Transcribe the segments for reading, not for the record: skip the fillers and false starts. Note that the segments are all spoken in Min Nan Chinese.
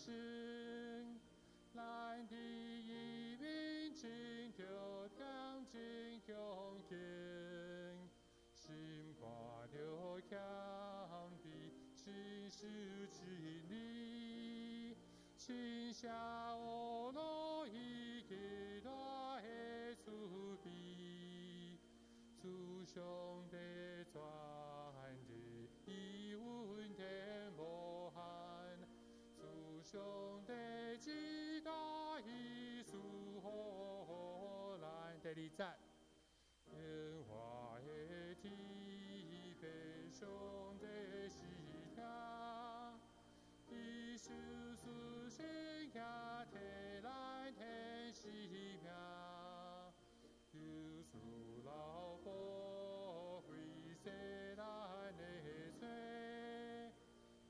生，咱伫伊面前著恬静恭敬，心肝著谦卑，信守真理，親像呵羅伊極大的慈悲，主上帝全日伊恩典無限，主上帝至大伊賜予咱。第二節，變化的天父上帝是聽，伊受賜聖經替咱天使命，求主老寶貴洗咱的罪，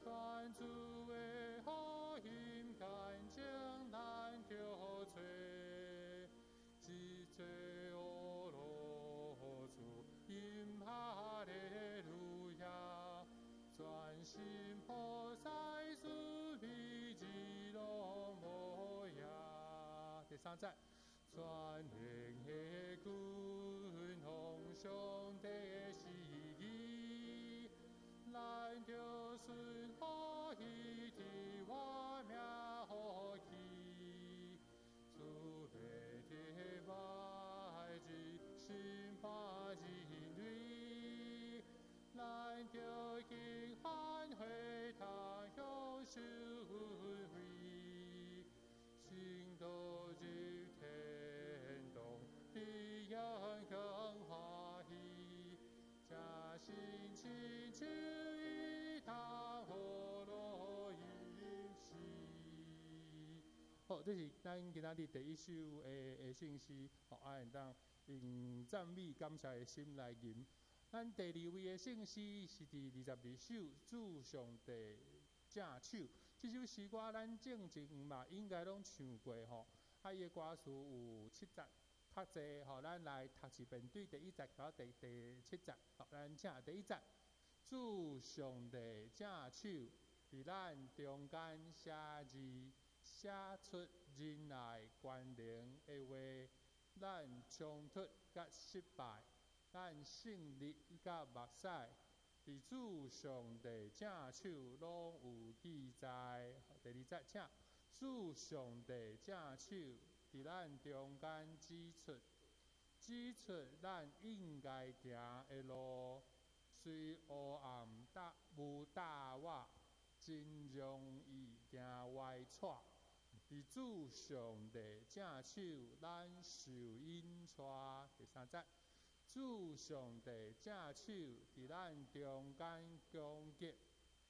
願主的福音乾淨咱著罪，這做呵羅主吟哈利路亞，全心服侍主美日攏無影。第三節，全能的君王上帝是義，咱著順服伊替我命福氣，主欲得萬日審判人類，咱著經歡會通享受恩惠，聖徒入天堂，彼樣更歡喜，這心親像伊通呵羅吟詩。好，這是咱今仔日第一首的聖詩，吼，啊，會當用讚美感謝的心來吟。咱第二位的聖詩是佇22首，主上帝正手。這首詩歌咱正前嘛應該攏唱過吼，啊，伊的歌詞有七節較濟吼，咱來讀一遍，對第一節到第七節。好，咱請第一節，主上帝正手，佇咱中間寫字，寫出仁愛權能的話，咱衝突佮失敗，咱勝利佮目屎，佇主上帝正手攏有記載。第二節，請主上帝正手佇咱中間指出，指出咱應該行的路，雖烏暗搭霧罩我，真容易行歪岔。佇主上帝正手，咱受引帶。第三節，主上帝正手佇咱中間攻擊，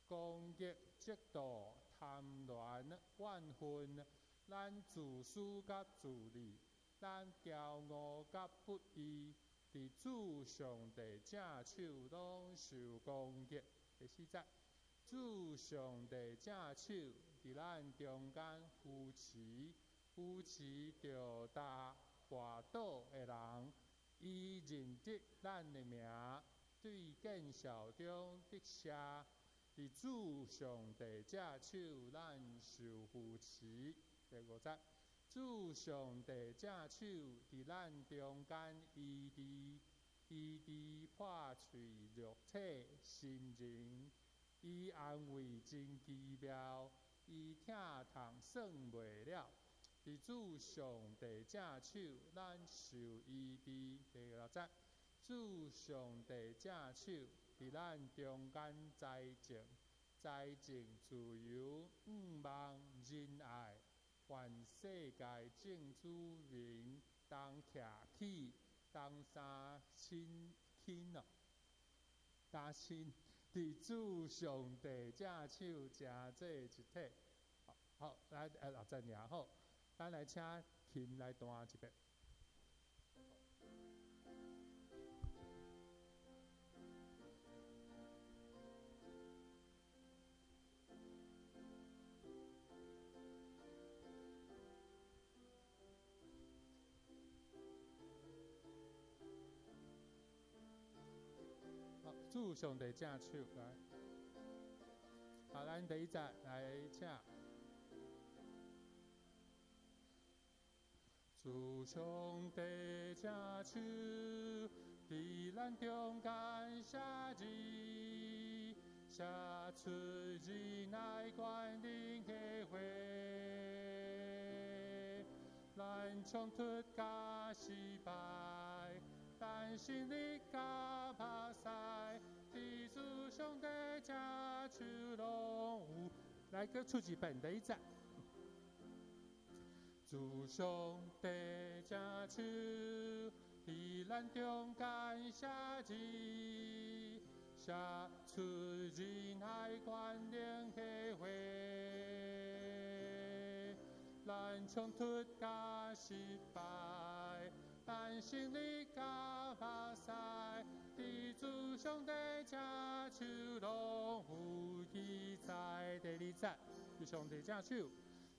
攻擊嫉妒、貪戀、怨恨，咱自私佮自利，咱驕傲佮不義，佇主上帝正手攏受攻擊。第四節，主上帝正手佇咱中間扶持，扶持著踏跋倒的人，伊認得咱的名，對見笑中得勝。佇主上帝正手，咱受扶持。第五節，主上帝正手佇咱中間醫治，醫治破碎肉體心靈，伊安慰真奇妙，伊疼痛算袂了。佇主上帝正手，咱受醫治。第六節，主上帝正手佇咱中間栽種，栽種自由、向望、仁愛，願世界眾子民同徛起，同相親親哦，相親佇主上帝正手成做一體。好，來六節爾好，咱來請琴來彈一遍。好，主上帝正手來。好，咱第一節來請。主上帝正手，佇咱中間寫字，寫出仁愛權能的話。咱衝突佮失敗，咱勝利佮拍賽，佇主上帝正手攏有。來，閣出一遍，第一節。主上帝正手，佇咱中間寫字，寫出仁愛權能的話。咱衝突佮失敗，咱勝利佮拍賽，佇主上帝正手攏有記載。第二節，主上帝正手。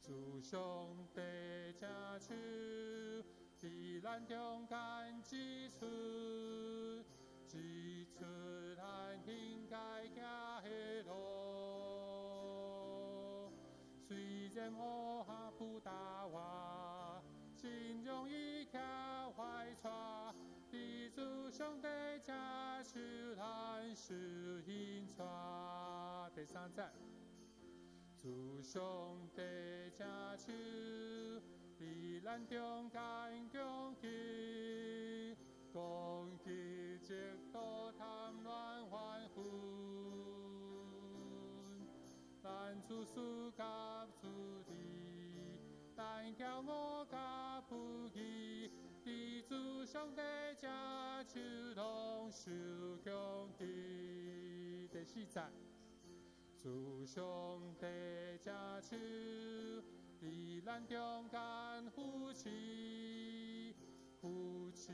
主上帝正手，佇咱中間指出，指出咱應該行的路。雖然烏合不打活，真容易徛壞錯，佇主上帝正手，咱受引帶。第三節。主上帝正手，佇咱中間攻擊，攻擊嫉妒貪戀怨恨。咱自私佮自利，咱驕傲佮不義，佇主上帝正手攏受攻擊。第四節。主上帝正手，佇咱中間扶持，扶持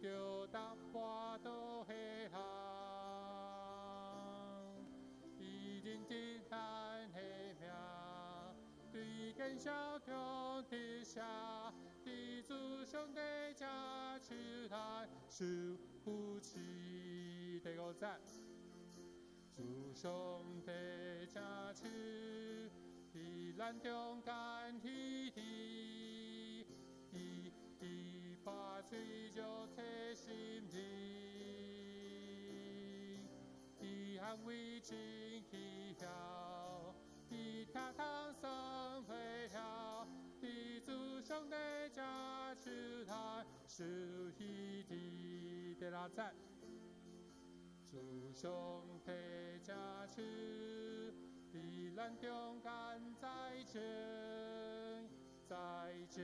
著逐跋倒的人，伊認得咱的名，對見笑中得勝，佇主上帝正手咱受扶持。第五節。主上帝正手，佇咱中間喜樂，伊伊破碎肉體心靈，伊捍衛真奇妙，伊疼痛酸血了，佇主上帝正手咱受喜樂。第六節。主上帝正手，佇咱中間栽種，栽種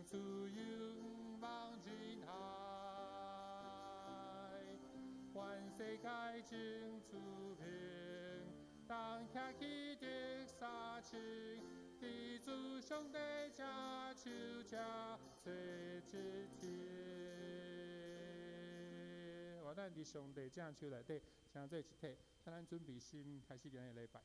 自由望人海，全世界真出名，當徛起得三清，佇主上帝正手這做一天。咱佇上帝正手內底，成做一體，請咱準備心，開始今日禮拜。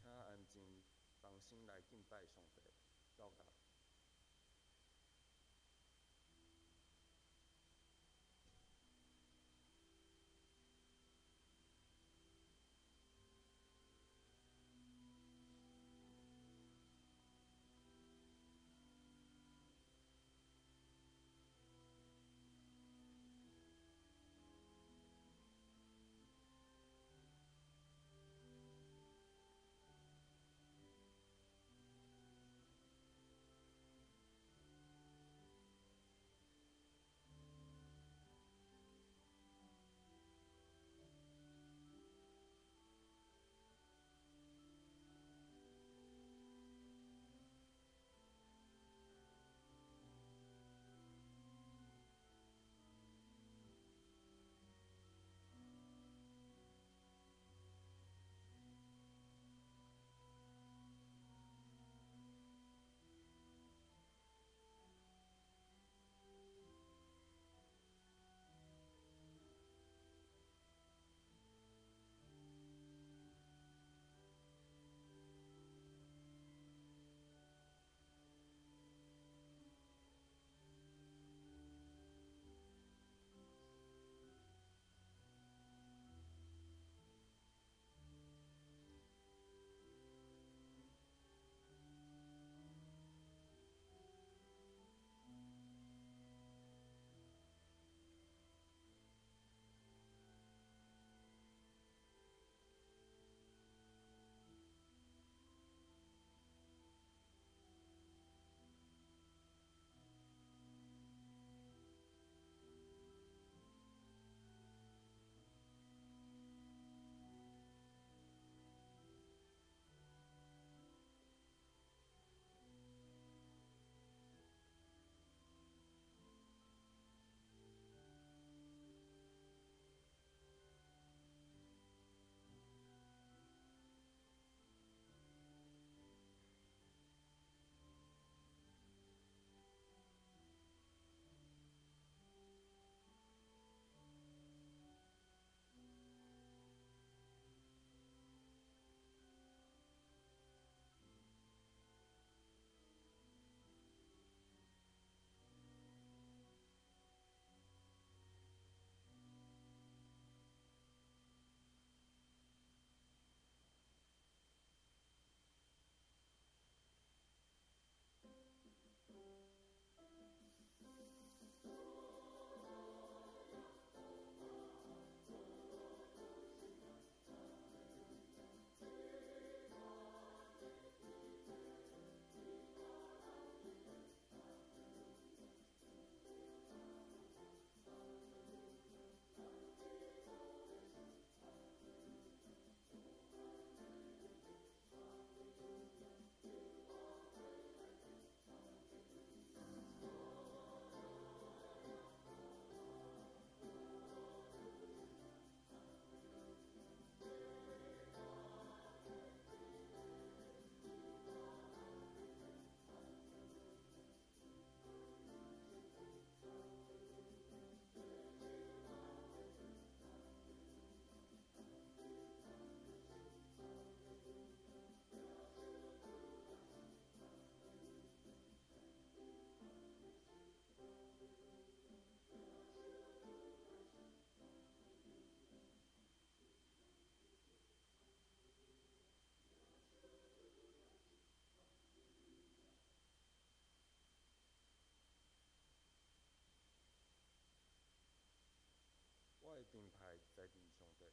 請安靜，同心來敬拜上帝，禱告。盾牌在佇上帝，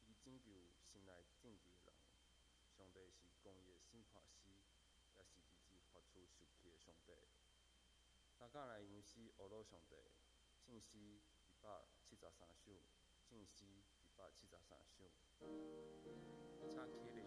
伊拯救心內正直的人。上帝是公義的審判師，也是醫治發出受氣的上帝。大家來吟詩呵咾上帝，聖詩273首，聖詩273首，請起立。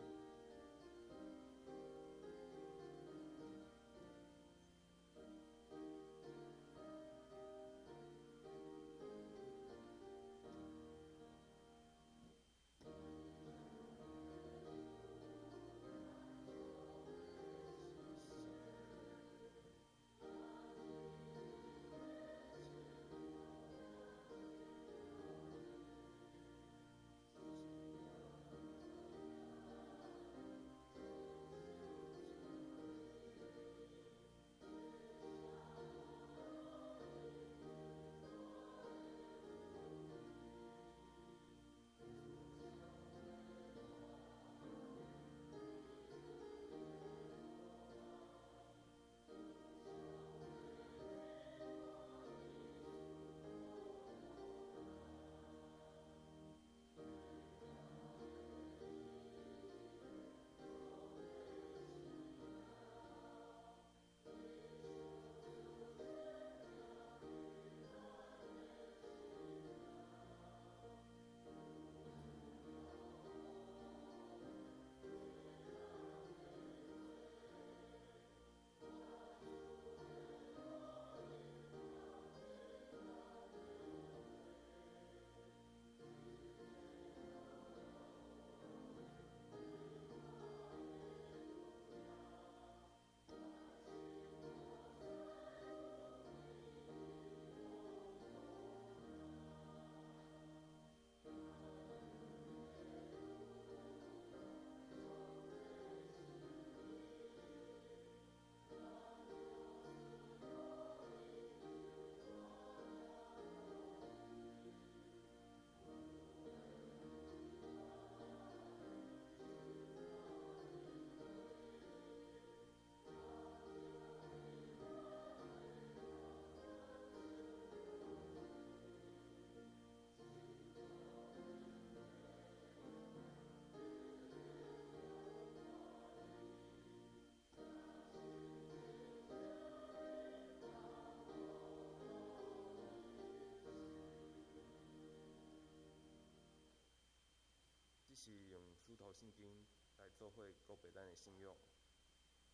這是用使徒信經來做伙告白咱的信仰。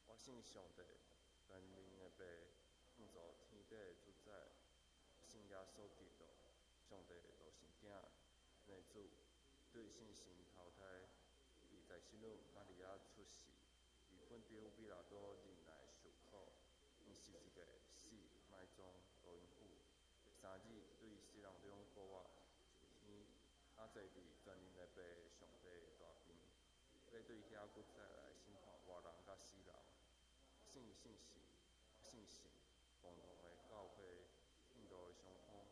我信上帝，全能的父，創造天地的主宰。我信耶穌基督，上帝的獨生囝，咱的主，對聖神投胎，佇在聖女瑪利亞出世，佇本丟彼拉多忍耐受苦，釘十字架死埋葬落陰府，第三日對死人中復活，升天，倚坐佇全能的父上帝大邊，欲對遐閣再來審判活人佮死人。我信聖神，我信神，共同的教會，聖徒的相通，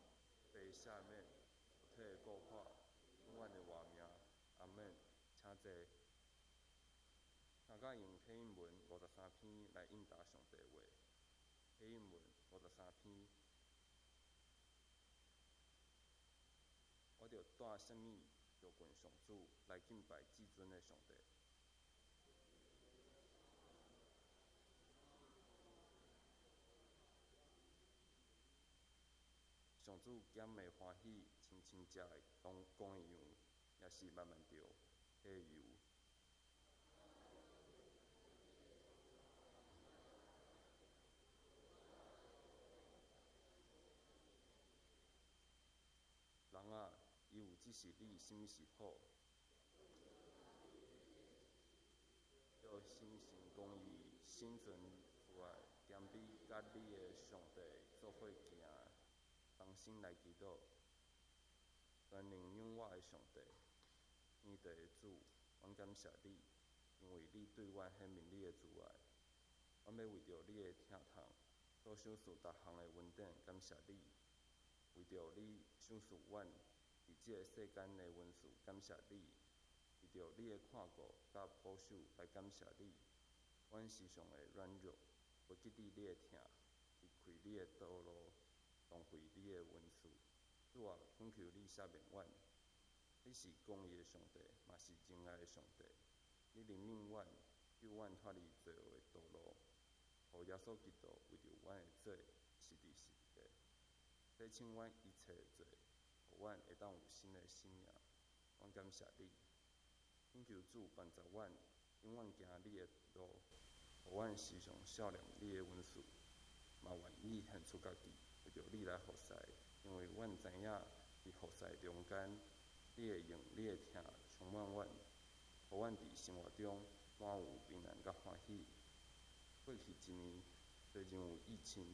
罪赦免，肉體的復活，永遠的活命。阿們。請坐。大家用啟應文53篇來應答上帝話。啟應文53篇。我著帶啥物就近上主來敬拜至尊的上帝？上主敢會歡喜親親食的公公的羊，抑是慢慢著彼的油？人啊，伊有指示你啥物是好？著審慎公義、心存慈愛、謙卑，佮你的上帝做伙行，同心來祈禱。全能養我的上帝，天地的主，阮感謝你，因為你對阮顯明你的慈愛。阮欲為著你的疼痛所賞賜逐項的恩典感謝你，為著你賞賜阮佇這个世間的恩賜感謝你，為著你的看顧佮保守來感謝你。阮時常會軟弱，袂記得你的疼，離開你的道路，浪費你的恩賜。主啊，懇求你赦免阮。你是公義的上帝，嘛是仁愛的上帝。你憐憫阮，救阮脫離罪惡的道路。予耶穌基督為著阮的罪，死佇十字架，洗清阮一切的罪，予阮會當有新的生命。阮感謝你，懇求主幫助阮，永遠行你的路，予阮時常想念你的恩賜，嘛願意獻出家己，為著你來服侍，因為阮知影佇服侍中間，你會用你的疼充滿阮，予阮佇生活中滿有平安佮歡喜。過去一年雖然有疫情，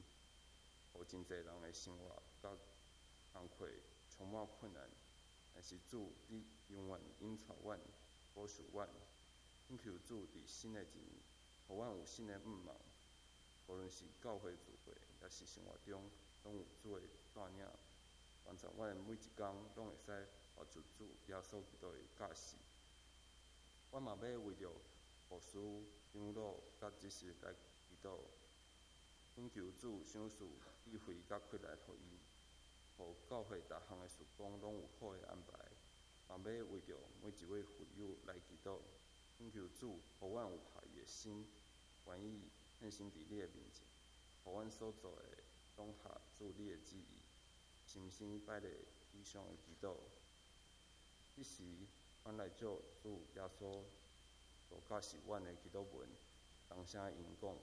予真濟人的生活佮工課充滿困難，但是主，你永遠引帶阮、保守阮。懇求主佇新的一年，予阮有新的向望。無論是教會聚會，抑是生活中，攏有主的帶領，幫助阮每一工攏會使活出主耶穌基督的教示。阮嘛欲為著牧師、長老佮執事來祈禱，懇求主賞賜智慧佮氣力予𪜶，予教會逐項的事工攏有好的安排。嘛欲為著每一位會友來祈禱，懇求主予阮有合伊的心，願意獻身佇你的面前，予阮所做的攏合主你的旨意。深深拜禮以上的祈禱。這時，阮來照主耶穌所教示阮的祈禱文，同聲吟講。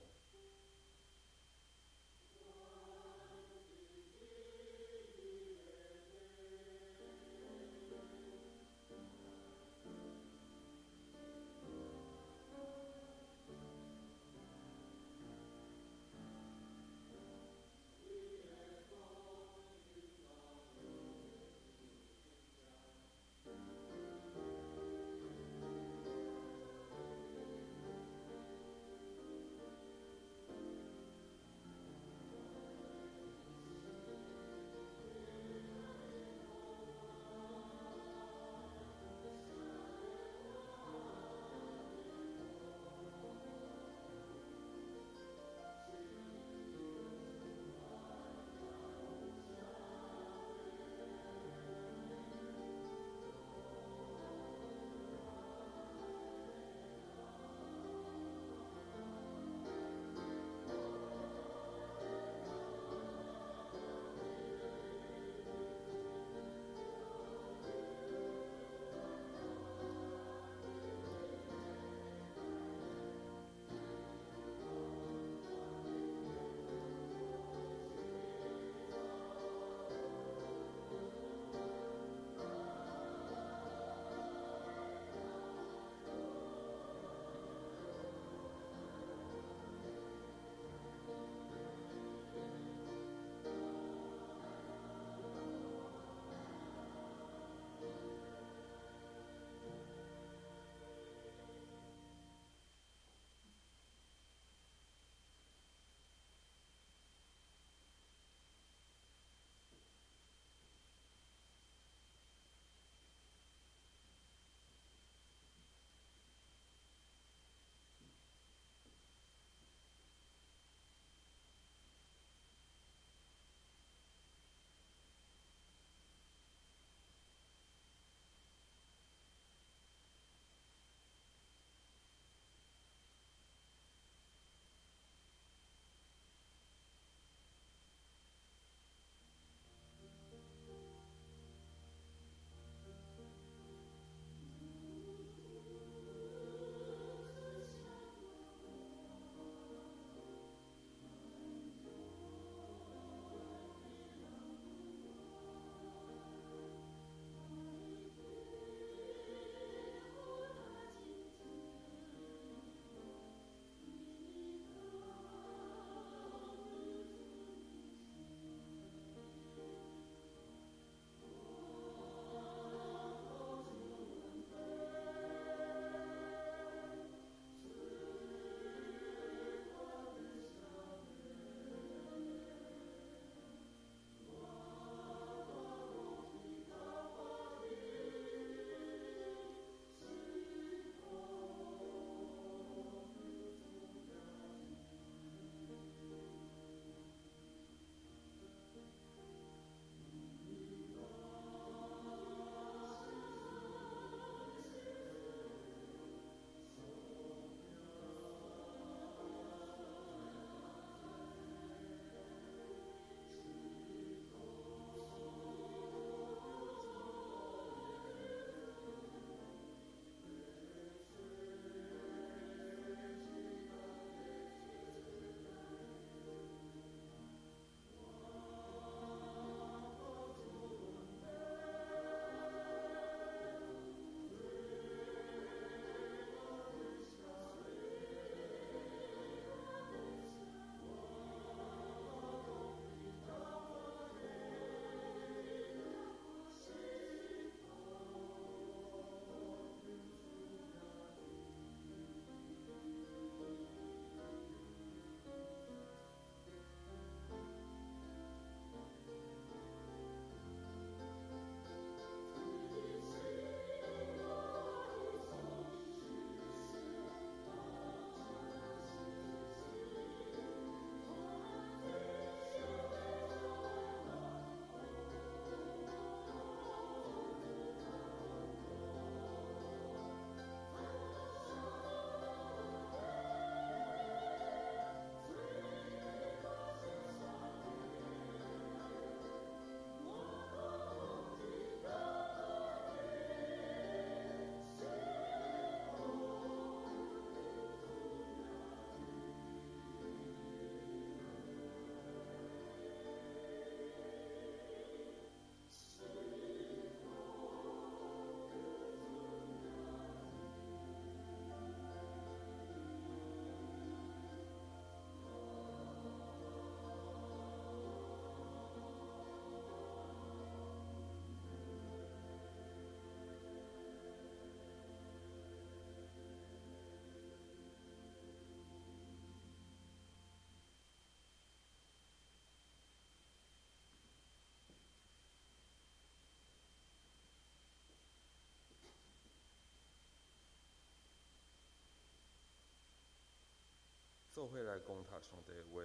做伙來攻讀上帝的話，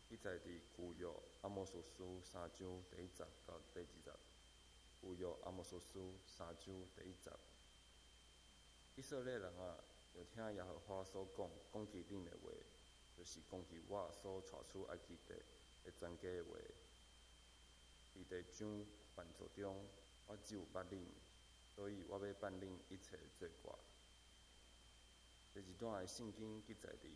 記載佇舊約阿摩司書三章第一節到第二節。舊約阿摩司書三章第一節。以色列人啊，著聽耶和華所講攻擊恁的話，就是攻擊我所帶出埃及地的全家的話。佇地上萬族中，我只有捌恁，所以我欲辦恁一切的罪過。第二段的聖經記載佇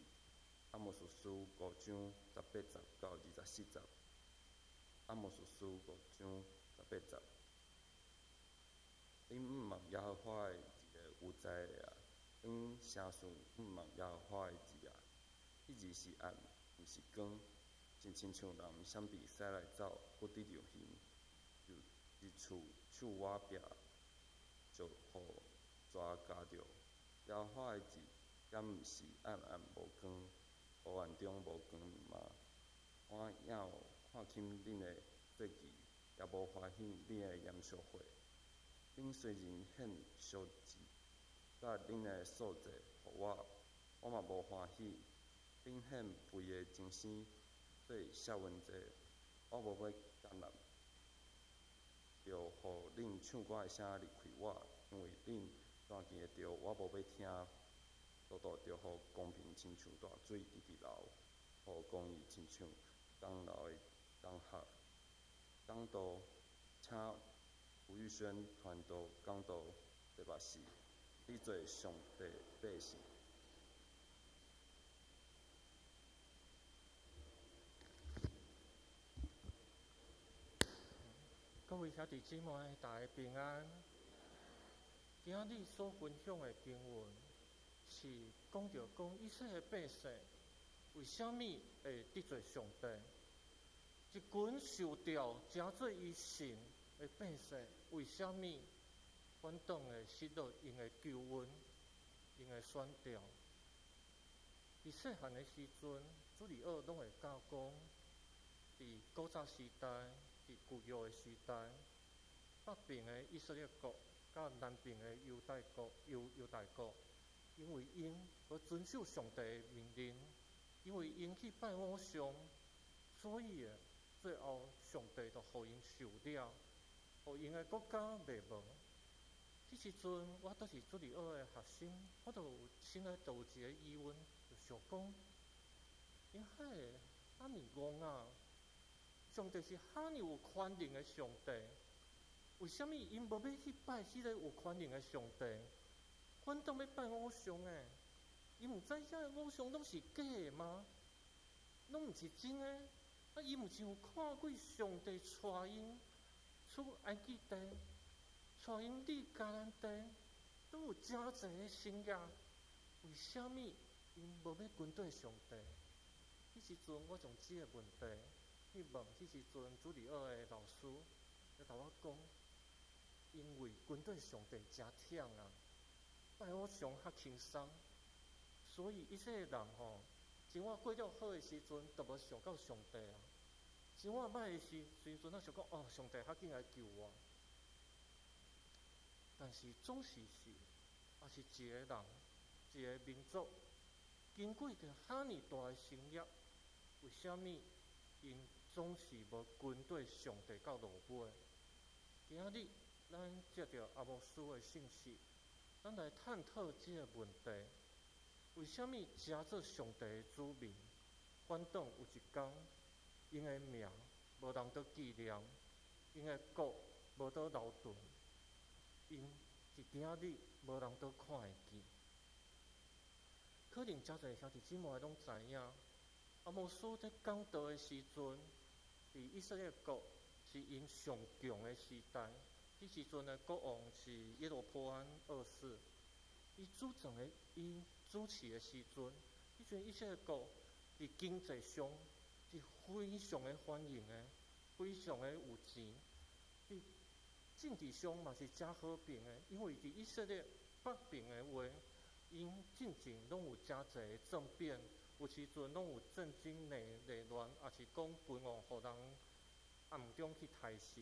阿摩司書五章十八節到24節。阿摩司書五章十八節。恁毋望耶和華的一個有才的啊，恁啥事毋望耶和華的字啊？彼日是暗，毋是光，真親像人閃避屎來走，不得著形，就一處手倚壁，就予蛇咬著。耶和華的日敢毋是暗暗無光，黑暗中無光明嗎？我也有看輕恁的祭祀，也無歡喜恁的燃燒火。恁雖然獻燒祭，佮恁的素祭予我，我嘛無歡喜。恁獻肥的精牲做謝恩祭，我無欲接納。著予恁唱歌的聲離開我，因為恁彈琴的調我無欲聽。獨獨著予公平親像大水直直流，予公義親像江流的江河。講道，請吳玉軒傳道講道，題目是得罪上帝百姓。各位兄弟姊妹，大家平安。今仔日所分享的經文是講著講以色列百姓為啥物會得罪上帝？一群受召成做伊神的百姓，為啥物反轉會失落𪜶的救恩、𪜶的選召？佇細漢的時陣，主日學攏會教講，佇古早時代，佇舊約的時代，北邊的以色列國佮南邊的猶大國、猶猶大國，因為𪜶無遵守上帝的命令，因為𪜶去拜偶像，所以最後上帝就予𪜶受掠，予𪜶的國家滅亡。彼時陣，我拄是主日學的學生，我就有心內就有一個疑問，就想講：𪜶彼个遮爾戇啊！上帝是遐爾有權能的上帝，為啥物𪜶無欲去拜彼個有權能的上帝，反倒欲拜偶像呢？𪜶毋知遐个偶像攏是假的嗎？攏毋是真的？啊！𪜶毋是有看過上帝帶𪜶出埃及地，帶𪜶入迦南地，都有誠濟的神蹟，為啥物𪜶無欲跟綴上帝？彼時陣我將這个問題去問彼時陣主日學的老師，伊共我講，因為跟綴上帝誠忝啊，拜偶像較輕鬆，所以以色列人吼，生活過了好的時陣，就無想到上帝啊；生活歹的時時陣，才想講哦，上帝較緊來救我。但是總是是，也是一個人，一個民族，經過著遐爾大的神蹟，為啥物𪜶總是無跟綴上帝到落尾？今仔日咱藉著阿摩司的信息，咱來探討這個問題：為啥物成做上帝的子民，反倒有一工，𪜶的名無人佇紀念，𪜶的國無佇留存，𪜶佇今仔日無人佇看會記？可能誠濟兄弟姊妹攏知影，阿摩司佇講道的時陣，佇以色列國是𪜶上強的時代。彼時陣的國王是耶羅波安二世，伊主政的伊主持的時陣，彼陣以色列國佇經濟上是非常的繁榮的，非常的有錢。佇政治上嘛是誠和平的，因為佇以色列北邊的話，𪜶進前攏有誠濟的政變，有時陣攏有政經內內亂，抑是講君王予人暗中去刣死。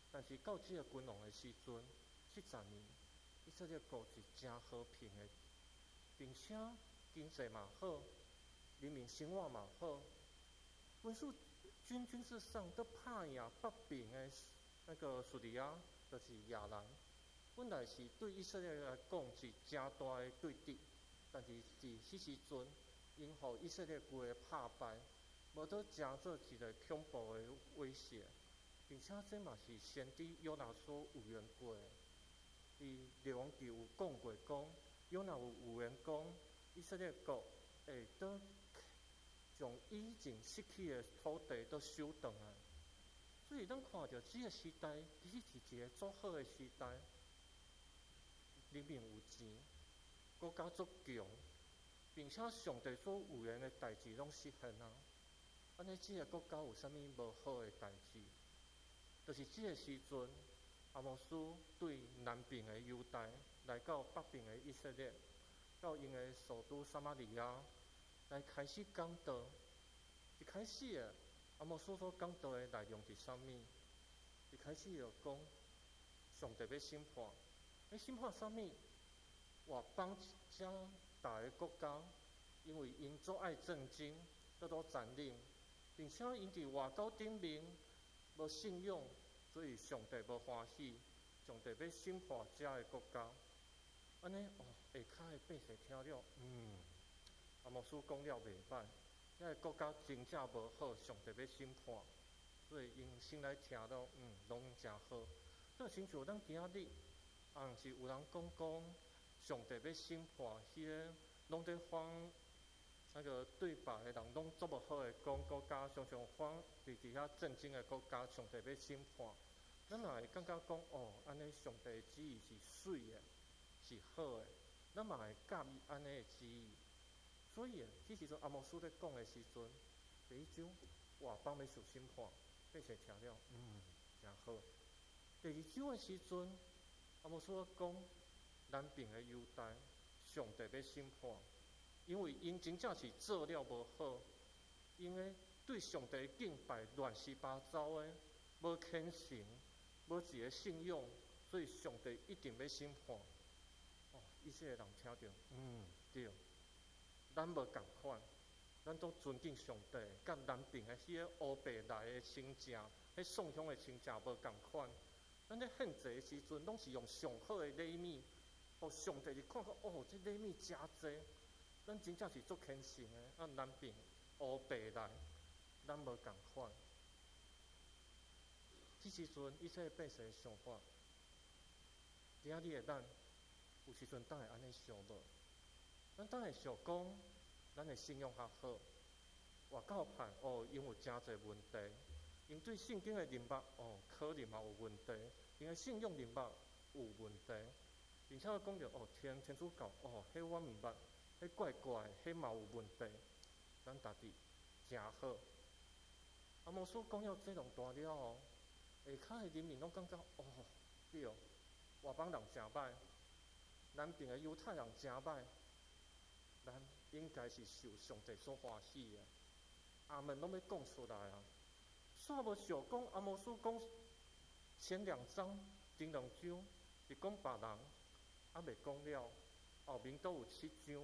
但是到這个君王的時陣，70年，以色列國是誠和平的，並且經濟嘛好，人民生活嘛好，軍事上都拍贏北邊的那個敘利亞，就是亞蘭。本來是對以色列來講是誠大的對敵，但是佇彼時陣，𪜶予以色列規个拍敗，無閣成做一個恐怖的威脅，並且這嘛是先知約拿所預言過的。佇列王紀有講過講，約拿有預言講，以色列國會閣將以前失去的土地閣收轉來。所以咱看著這个時代，其實是一个足好的時代，人民有錢，國家足強，並且上帝所預言的代誌攏實現啊！按呢，這个國家有啥物無好的代誌？就是這个時陣，阿摩司對南邊的猶大來到北邊的以色列，到𪜶的首都撒瑪利亞來開始講道。一開始啊，阿摩司所講道的內容是啥物？一開始就講上帝欲審判，欲審判啥物？外邦遮大个國家，因為𪜶足愛戰爭，閣足殘忍，並且𪜶佇外交頂面無信仰，所以上帝無歡喜，上帝欲審判遮个國家。按呢哦，下跤的百姓聽了，阿摩司講了袂䆀，遐个國家真正無好，上帝欲審判，所以𪜶先來聽了，攏誠好。這親像咱今仔日，啊，毋是有人講講，上帝欲審判彼个攏佇反那個對白的人，攏足無好的講國家，常常反佇遐戰爭的國家，上帝欲審判。咱嘛會感覺講，哦，按呢上帝旨意是媠的，是好的，咱嘛會佮意按呢的旨意。所以，彼時陣阿摩司咧講的時陣，第一章外邦欲受審判，百姓聽了，誠好。第二章的時陣，阿摩司講南邊的猶大，上帝欲審判，因為𪜶真正是做了無好，𪜶的對上帝敬拜亂七八糟的，無虔誠，無一个信仰，所以上帝一定欲審判。哦，以色列人聽著，對，咱無仝款，咱都尊敬上帝，佮南邊的彼个烏白來的親戚，彼送香的親戚無仝款。咱咧獻祭的時陣，攏是用上好的禮物，予上帝一看講，哦，這禮物誠濟，咱真正是足虔誠的。啊，南邊烏白來，咱無仝款。這時陣，以色列百姓的想法，今仔日的咱，有時陣當會按呢想無？咱當會想講，咱的信仰較好，外教派哦，𪜶有誠濟問題，𪜶對聖經的認捌哦，可能嘛有問題，𪜶的信仰認捌有問題，並且講著哦，天主教哦，彼我毋捌，彼怪怪，彼嘛有問題，咱家己誠好。阿摩司講了這兩段了後，下跤的人民攏感覺哦，對，外邦人誠歹，南邊的猶太人誠歹，咱應該是受上帝所歡喜的。阿門攏欲講出來啊！煞無想講阿摩司講前兩章、前兩章是講別人，猶未講了，後面閣有七章，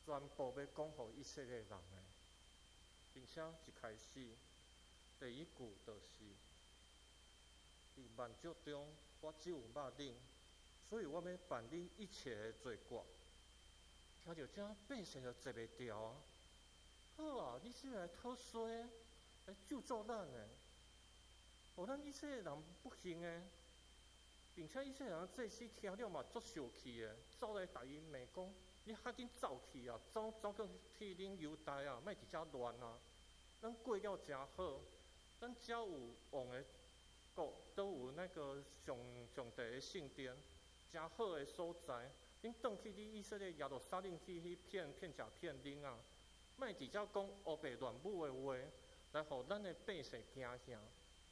全部欲講予以色列人的，並且一開始第一句就是：佇萬族中，我只有肉奶，所以我欲辦理一切的罪過。聽著這百姓就坐袂牢啊！好啊，你是來討衰，來咒詛咱的，予咱以色列人不幸的，並且以色列人祭司聽了嘛足受氣的，走來共伊罵講：你較緊走去啊，走走過去恁猶大啊，莫佇遮亂啊！咱過了誠好，咱遮有王的國，都有那個上帝的聖殿，誠好的所在。恁轉去你以色列耶路撒冷去騙騙食騙啉啊！莫佇遮講烏白亂舞的話，來予咱的百姓驚嚇，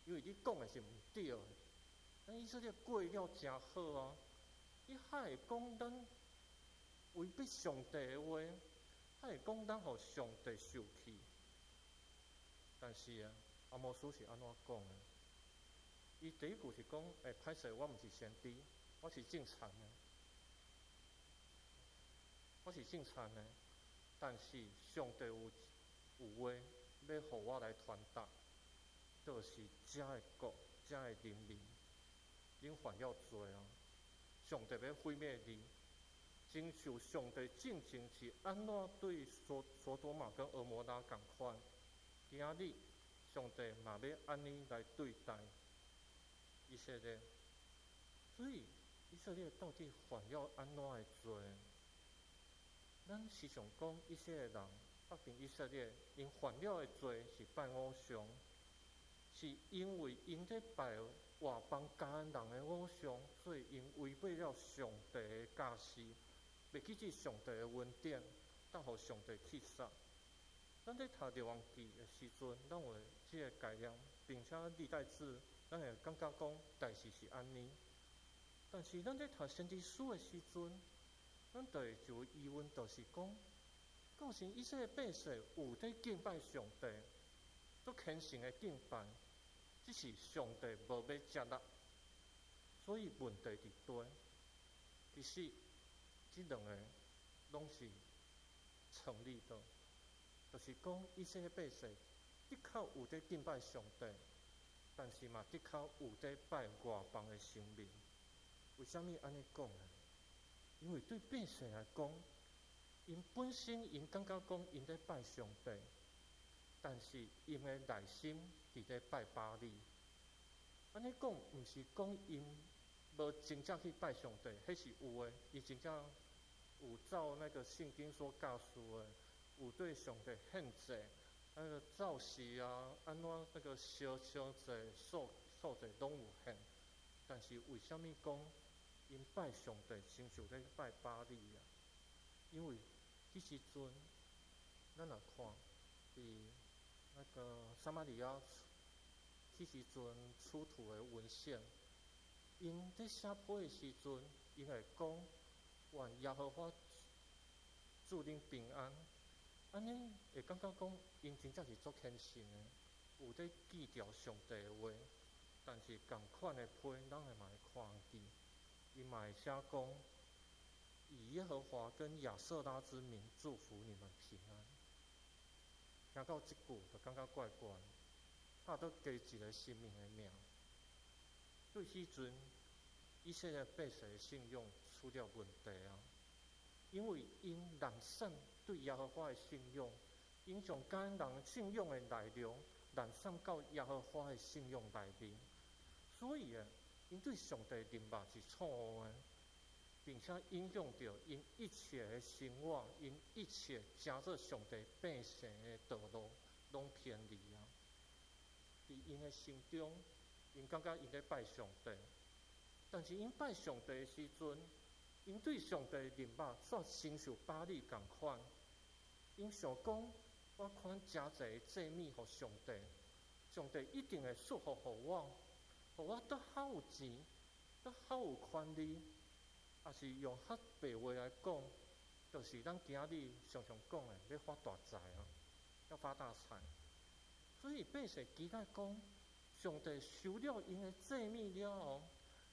因為你講的是毋對的。咱以色列過了誠好啊，你還會講咱違背上帝的話，還會講咱予上帝受氣。但是啊，阿摩司是按怎講的？伊第一句是講：欸，歹勢，我毋是先知，我是種田的，我是種田的。但是上帝有話欲予我來傳達，就是遮的國、遮的人民，恁犯了罪啊！上帝欲毀滅恁，親像上帝進前是按怎對所多瑪跟蛾摩拉仝款，今仔日上帝嘛欲按呢來對待以色列。所以以色列到底犯了按怎的罪？咱時常講以色列人，北邊以色列，𪜶犯了的罪是拜偶像，是因為𪜶咧拜外邦迦南人的偶像，所以𪜶違背了上帝的教示，袂記得上帝的恩典，才予上帝去殺。咱咧讀列王紀的時陣，咱有這个概念，並且歷代志，咱會感覺講代誌是按呢。但是咱咧讀先知書的時陣，咱就會有疑問，就是講，到時以色列百姓有咧敬拜上帝，足虔誠的敬拜，只是上帝無欲接納，所以問題佇佗。其實，這兩个攏是成立的，就是講以色列百姓的確有咧敬拜上帝，但是嘛的確有咧拜外邦的神明。為啥物按呢講呢？因為對百姓來講，𪜶本身𪜶感覺講𪜶咧拜上帝，但是𪜶的內心佇咧拜巴力。按呢講，毋是講𪜶無真正去拜上帝，彼是有的，伊真正有照那個聖經所教示的，有對上帝獻祭，那個灶席啊，按怎那個燒燒祭、素素祭攏有獻。但是為啥物講𪜶拜上帝，親像咧拜巴力啊？因為彼時陣，咱若看佇那個撒瑪利亞彼時陣出土的文獻，𪜶咧寫批的時陣，𪜶會講願耶和華賜恁平安，按呢會感覺講𪜶真正是足虔誠的，有咧記著上帝的話。但是仝款的批，咱會嘛會看見，伊嘛會寫講，以耶和華跟亞舍拉之名祝福你們平安。聽到這句就感覺怪怪，差佗加一个神明的名。對彼陣以色列百姓的信仰出了問題啊！因為𪜶濫散對耶和華的信仰，𪜶將迦南人信仰的內容濫散到耶和華的信仰內面，所以啊，𪜶對上帝認捌是錯誤的，並且影響著𪜶一切的生活，𪜶一切成做上帝百姓的道路，攏偏離啊！佇𪜶的心中，𪜶感覺𪜶咧拜上帝，但是𪜶拜上帝的時陣，𪜶對上帝的認捌煞親像巴力仝款。𪜶想講，我款誠濟祭物予上帝，上帝一定會賜福予我，予我閣較有錢，閣較有權利。抑是用較白話來講，就是咱今日常常講的，欲發大財啊，要發大財。所以百姓期待講，上帝收了𪜶的祭物了後，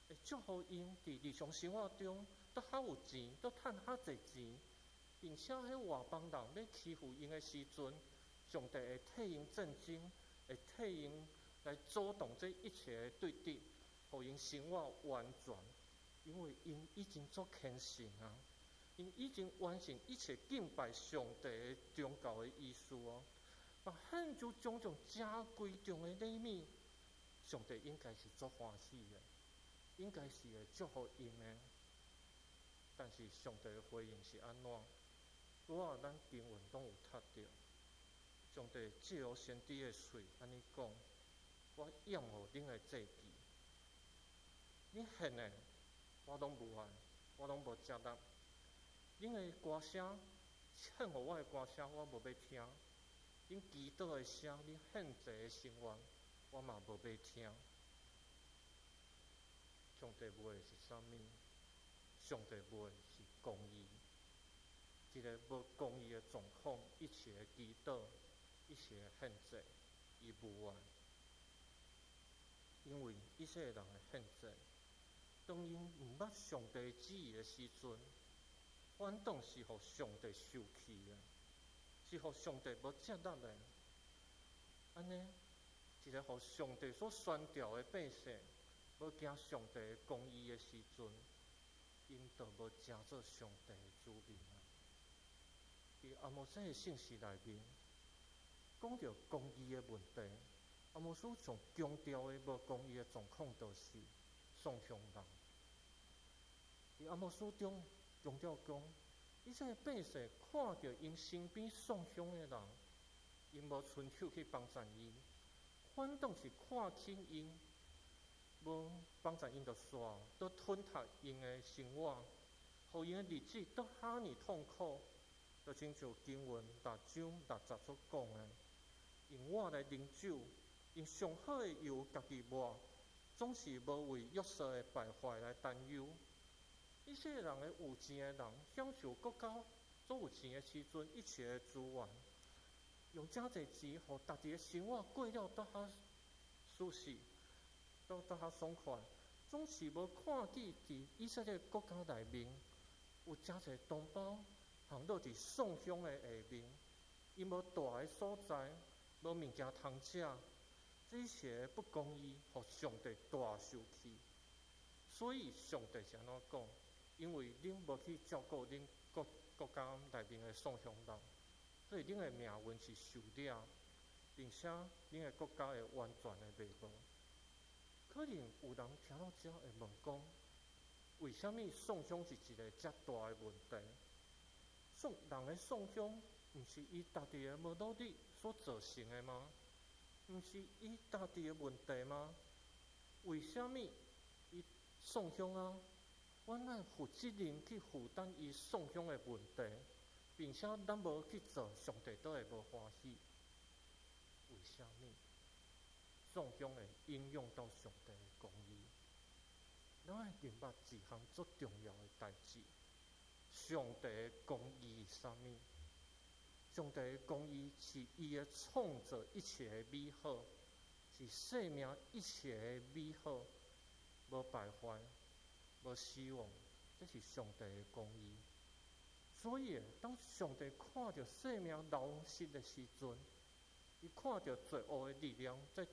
會祝福𪜶佇日常生活中閣較有錢，閣趁較濟錢，並且彼外邦人欲欺負𪜶的時陣，上帝會替𪜶戰爭，會替𪜶來阻擋這一切的對敵，予𪜶生活完全。因為𪜶已經足虔誠啊，𪜶已經完成一切敬拜上帝的宗教的儀式哦。嘛，獻出種種誠貴重的禮物，上帝應該是足歡喜的，應該是會祝福𪜶的。但是上帝的回應是按怎？拄仔咱經文攏有讀著，上帝藉由先知的喙按呢講：我厭惡恁的祭祭，恁獻的我攏無愛，我攏無接納。恁的歌聲，獻予我的歌聲，我無欲聽。恁祈禱的聲，恁獻祭的心願，我嘛無欲聽。上帝無愛的是啥物？上帝無愛的是公義。一个無公義的狀況，一切的祈禱，一切的獻祭，伊無愛。因為以色列人的獻祭，當𪜶毋捌上帝旨意的時陣，反倒是予上帝受氣的。是予上帝無接納的。按呢，一个予上帝所宣召的百姓，無行上帝的公義的時陣，𪜶就無成做上帝的子民啊。佇阿摩司的聖詩內面，講著公義的問題，阿摩司上強調的無公義的狀況，就是喪鄉人。佇阿摩司中強調講，以色列百姓看著𪜶身邊喪鄉的人，𪜶無伸手去幫贊伊，反倒是看輕𪜶，無幫贊𪜶就煞，閣吞噬𪜶的生活，予𪜶的日子閣遐爾痛苦，就親像經文六章六節所講的，用碗來啉酒，用上好的油家己抹，總是無為約瑟的敗壞來擔憂。以色列人的有錢的人，享受國家所有錢的時陣，一切的資源，用誠濟錢，予家己的生活過了閣較舒適，閣較爽快，總是無看見佇以色列國家內面有誠濟同胞陷落佇喪鄉的下面，𪜶無蹛的所在，無物件通食，這些不公義，予上帝大受氣。所以上帝是按怎講？因為恁無去照顧恁國國家內面的喪鄉人，所以恁的命運是受掠，並且恁的國家會完全的滅亡。可能有人聽到這會問講：為啥物喪鄉是一个遮大的問題？喪人的喪鄉，毋是伊家己的無努力所造成的嗎？毋是伊家己的問題嗎？為啥物伊喪鄉啊？阮愛負責任去負擔伊喪鄉的問題，並且咱無去做，上帝都會無歡喜。為啥物喪鄉會影響到上帝的公義？咱愛明白一項足重要的代誌：上帝的公義是啥物？上帝的公義是伊的創造一切的美好，是生命一切的美好，無敗壞，無死亡，這是上帝的公義。所以，當上帝看著生命流失的時陣，伊看著罪惡的力量在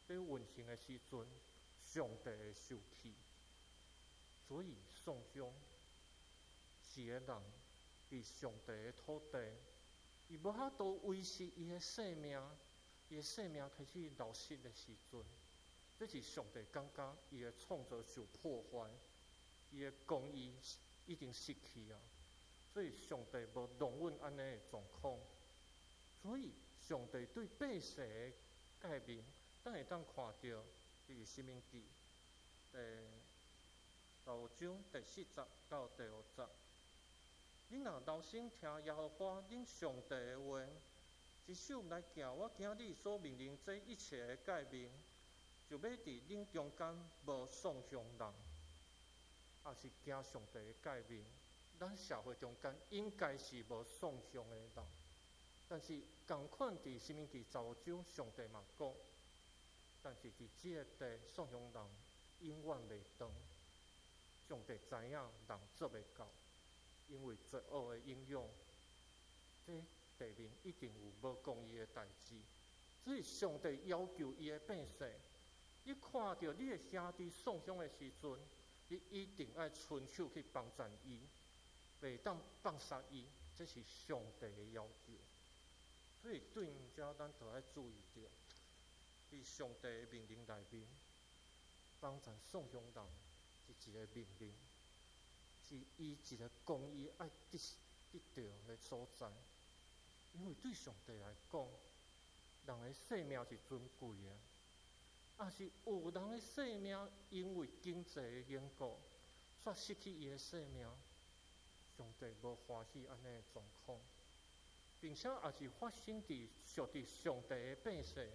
在運行的時陣，上帝會受氣。所以，喪鄉是個人佇上帝的土地，伊無法度維持伊的生命，伊的生命開始流失的時陣，這是上帝感覺伊的創造受破壞，伊的公義已經失去啊。所以上帝無容忍按呢的狀況，所以上帝對百姓的誡命，咱會當看著佇申命記第十五章第四節到第五節。恁若留心聽耶和華恁上帝的話，執守來行我今日所命令這一切的誡命，就欲佇恁中間無喪鄉人，也是行上帝的誡命。咱社會中間應該是無喪鄉的人，但是仝款佇申命記十五章，上帝嘛講，但是佇這个地喪鄉人永遠袂斷。上帝知影人做袂到，因為罪惡的影響，這地面一定有無公義的代誌，所以上帝要求伊的百姓，你看著你的兄弟喪鄉的時陣，你一定愛伸手去幫贊伊，袂當放殺伊，這是上帝的要求。所以對遮咱就愛注意著，佇上帝的命令內面，幫贊喪鄉人是一个命令，是伊一个公義愛得得著的所在。因為對上帝來講，人的生命是尊貴的，若是有人的生命因為經濟的緣故，煞失去伊的生命，上帝無歡喜按呢的狀況，並且也是發生佇屬佇上帝的百姓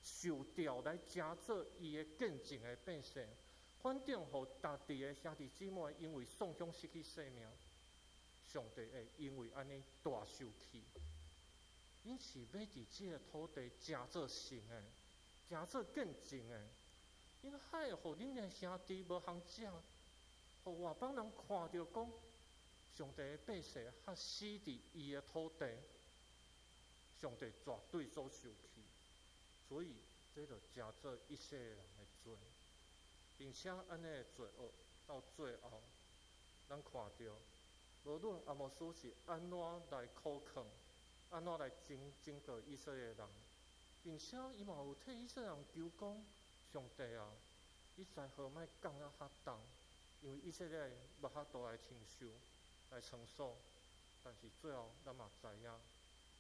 受召來成做伊的見證的百姓，反正予家己的兄弟姊妹因為喪鄉失去生命，上帝會因為按呢大受氣。恁是欲佇這個土地成做神的，成做見證的，恁害予恁的兄弟無通食，予外邦人看著講，上帝的百姓較死佇伊的土地，上帝絕對所受氣，所以這就成做以色列人的罪，並且按呢的罪惡到最後，咱看著無論阿摩司是按怎來苦勸，按怎來警告以色列人，並且伊嘛有替以色列人求講，上帝啊，你災禍莫降啊較重，因為以色列無法度來承受、來承受。但是最後咱嘛知影，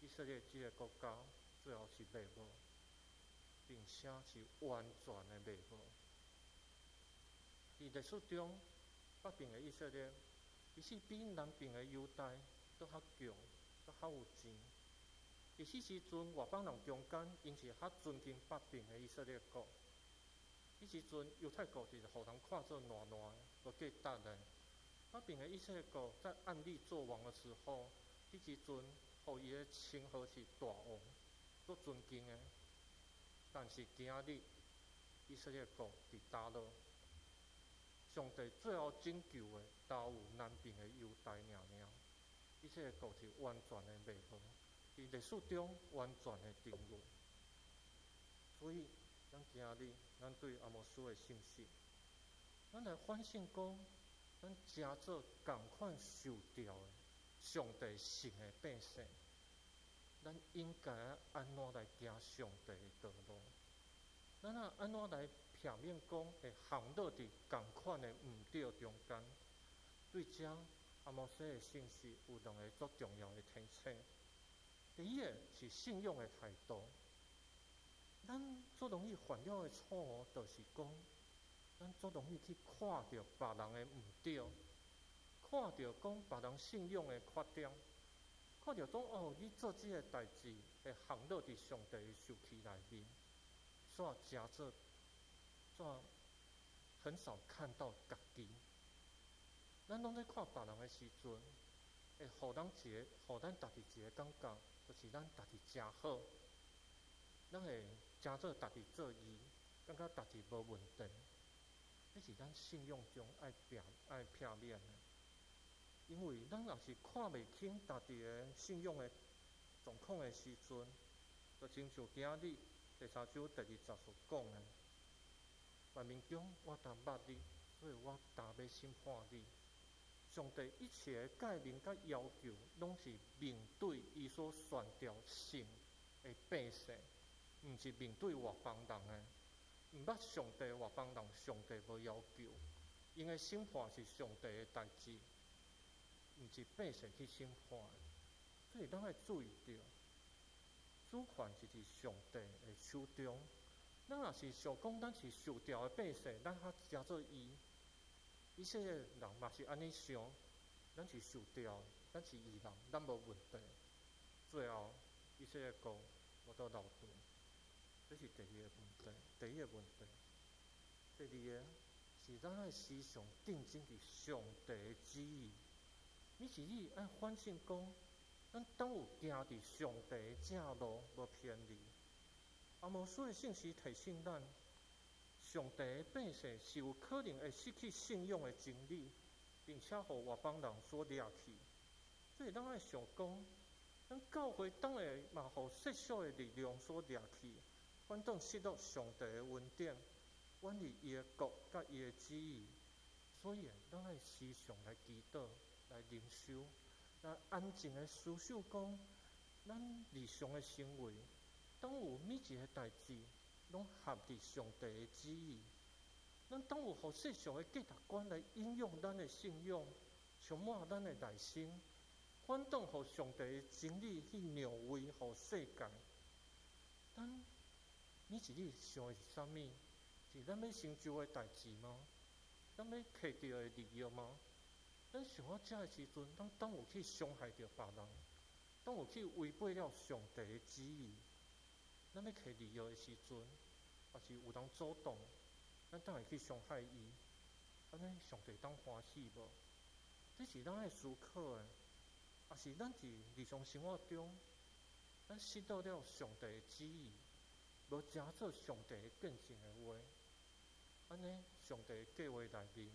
以色列這个國家最後是滅亡，並且是完全的滅亡。佇歷史中，北邊的以色列其實比南邊的猶大閣較強、閣較有錢。佇彼時陣，外邦人中間，𪜶是較尊敬北邊的以色列國。彼時陣，猶太國是予人看做爛爛的、無價值的。北邊的以色列國在暗利做王的時候，彼時陣予伊的稱號是大王，足尊敬的。但是今仔日，以色列國佇佗落？上帝最後拯救的，焦有南邊的猶大爾爾。以色列國是完全的滅亡，佇歷史中完全的沉淪。所以，咱今日咱對阿摩司的信息，咱來反省講，咱誠做仝款受召的上帝聖的百姓，咱應該按怎來行上帝的道路？咱啊按怎來避免講會陷落佇仝款的毋對中間？對這阿摩司的信息有兩个足重要的提醒。第一个是信仰的態度。咱足容易犯了的錯誤，就是講，咱足容易去看著別人的毋對，看著講別人信仰的缺點，看著講哦，你做這个代誌會陷落佇上帝的受氣內面，煞誠做，煞很少看到家己。咱攏咧看別人的時陣，會予咱一个，予咱家己一个感覺，就是咱家己誠好，咱會誠做家己做義，感覺家己無問題。這是咱信仰中愛避愛避免的，因為咱若是看袂清家己的信仰的狀況的時陣，就親像今日第三章第二節所講的，萬民中我焦捌你，所以我焦欲審判你。上帝一切的誡命佮要求，攏是面對伊所選召聖的百姓，毋是面對外邦人的。毋捌上帝外邦人，上帝無要求，𪜶的審判是上帝的代誌，毋是百姓去審判。所以咱愛注意著，主權是佇上帝的手中。咱若是想講咱是受召的百姓，咱較誠做義。以色列人嘛是按呢想，咱是受召，咱是義人，咱無問題。最後，以色列國無得留住，這是第二个問題。第一个問題，第二个是咱愛時常定睛佇上帝的旨意。每一日愛反省講，咱敢有行佇上帝的正路，無偏離。阿摩司的信息提醒咱，上帝的百姓是有可能會失去信仰的真理，並且予外邦人所掠去。所以咱愛想講，咱教會當會嘛予世俗的力量所掠去，反轉失落上帝的恩典，遠離伊的國佮伊的旨意。所以，咱愛時常來祈禱、來靈修、來安靜的思想講，咱日常的行為，當有每一个代誌，攏合佇上帝的旨意。咱當有予世俗的價值觀來影響咱的信仰，充滿咱的內心，反轉予上帝的真理去讓位予世界。咱每一日想的是啥物？是咱欲成就的代誌嗎？咱欲摕著的利益嗎？咱想到這的時陣，咱敢有去傷害著別人？敢有去違背了上帝的旨意？咱欲摕利益的時陣，抑是有人阻擋，咱敢會去傷害伊？按呢，上帝當歡喜無？這是咱愛思考的。抑是咱佇日常生活中，咱失落了上帝的旨意，無誠做上帝的見證的話，按呢，上帝的計畫內面，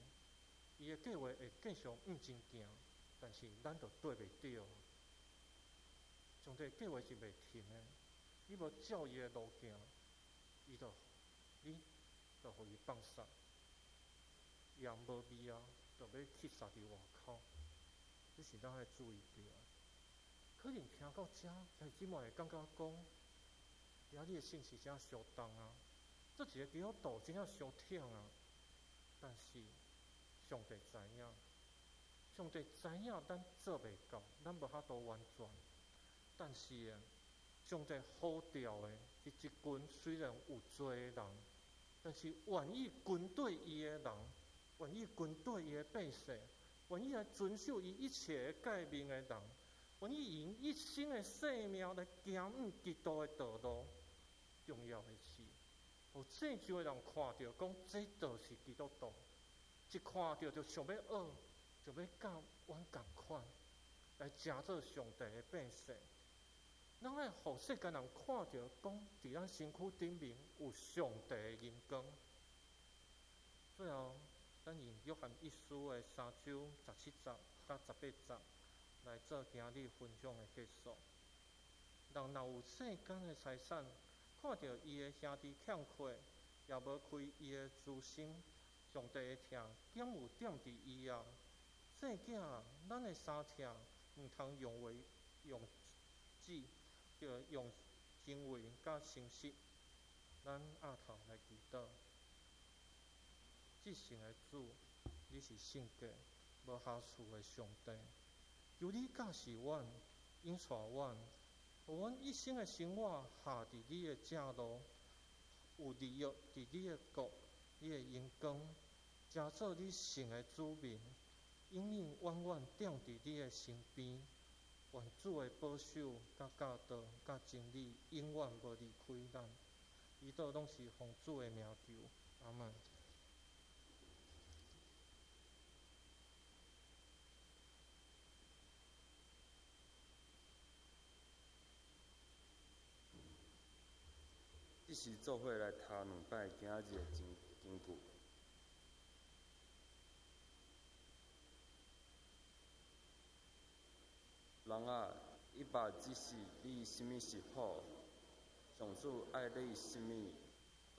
伊的計畫會繼續向前行，但是咱就綴袂著。上帝计划是袂停的，你無照伊的路行，伊就你就予伊放殺，伊也無味啊，就欲去殺佇外口。這是咱愛注意著的。可能聽到遮，兄弟姊妹會感覺講，今日的信息真相重啊，做一个基督徒真正傷忝啊。但是上帝知影，上帝知影咱做袂到，咱無法度完全。但是啊，上帝呼召的是一群雖然有罪的人，但是願意跟隨伊的人，願意跟隨伊的百姓，願意來遵守伊一切的誡命的人，願意用一生的性命來行向基督的道路。重要的是，予世上的人看著講，這就是基督徒，一看著就想欲學，想欲佮阮仝款，來成做上帝的百姓。咱愛予世間人看著講，佇咱身軀頂面有上帝的榮光。最後，咱用約翰一書的三章十七節佮十八節來做今日分享的結束。人若有世間的財產，看著伊的兄弟欠缺，也無開伊的慈心，上帝的疼敢有踮佇伊啊？細囝啊，咱的相疼毋通用話用舌，著用行為佮誠實。咱徛頭來祈禱。至聖的主，你是聖潔、無瑕疵的上帝。求你教示阮，引帶阮，予阮一生的生活行佇你的正路，有利益佇你的國、你的榮光，成做你聖的子民，永永遠遠踮佇你的身邊。願主的保守、佮教導、佮真理，永遠無離開咱。祈禱攏是奉主的名求，阿們。這是做伙來讀兩擺今仔日的經經句。人啊，伊捌指示你啥物是好，上主愛你啥物，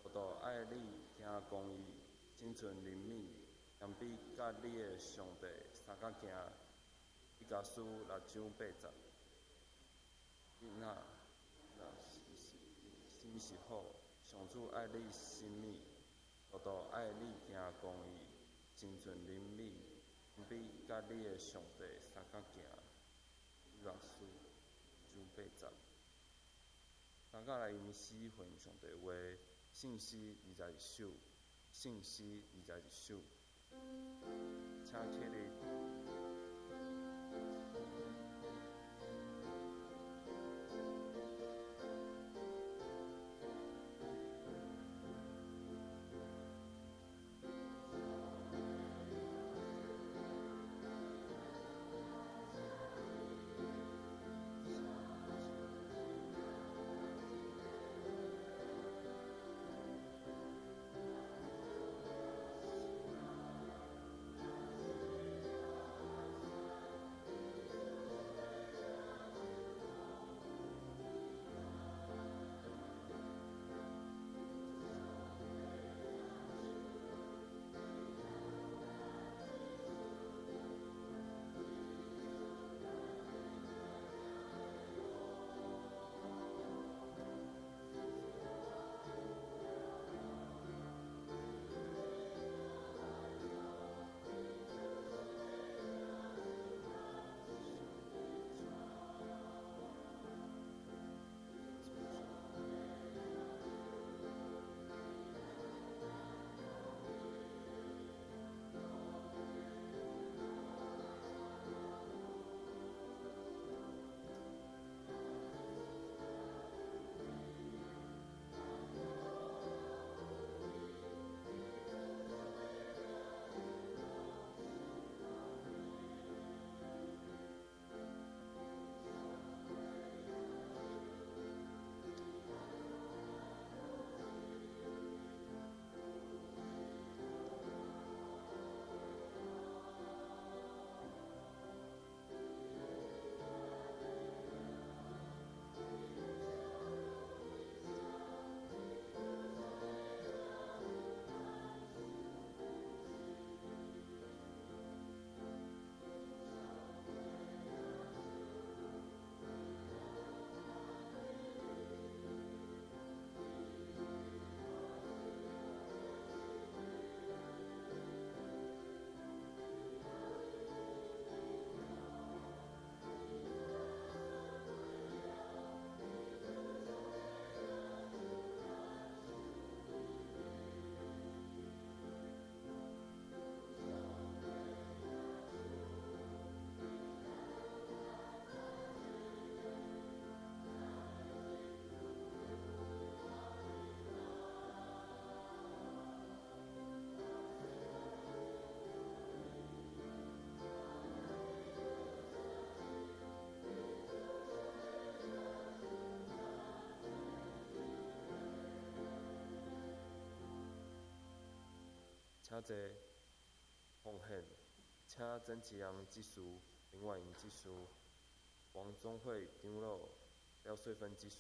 獨獨愛你行公義，心存憐憫，謙卑佮你的上帝相佮行。彌迦書六章八節。囡仔，若是啥物是好，上主愛你啥物，獨獨愛你行公義，心存憐憫，謙卑佮你的上帝相佮行。彌迦書六章八節。大家來用詩回應上帝話，聖詩二十二首，聖詩二十二首，請起立。請坐。奉獻，請曾慈陽執事、林婉瑩執事、王宗惠長老、廖穗芬執事。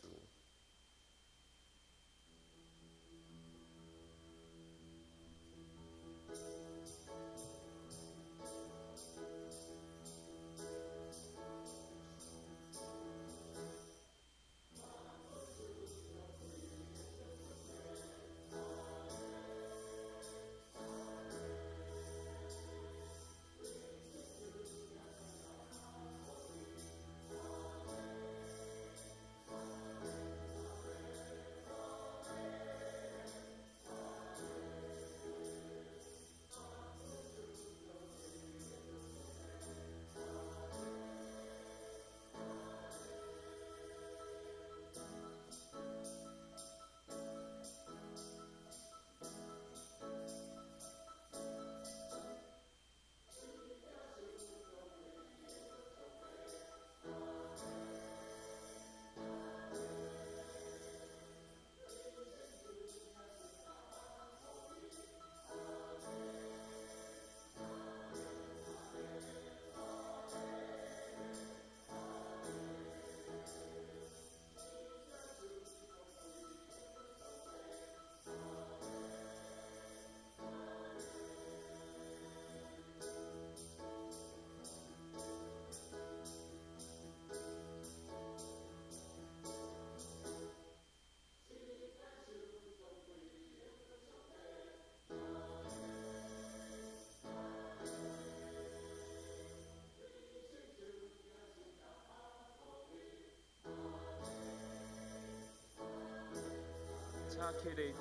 請起立。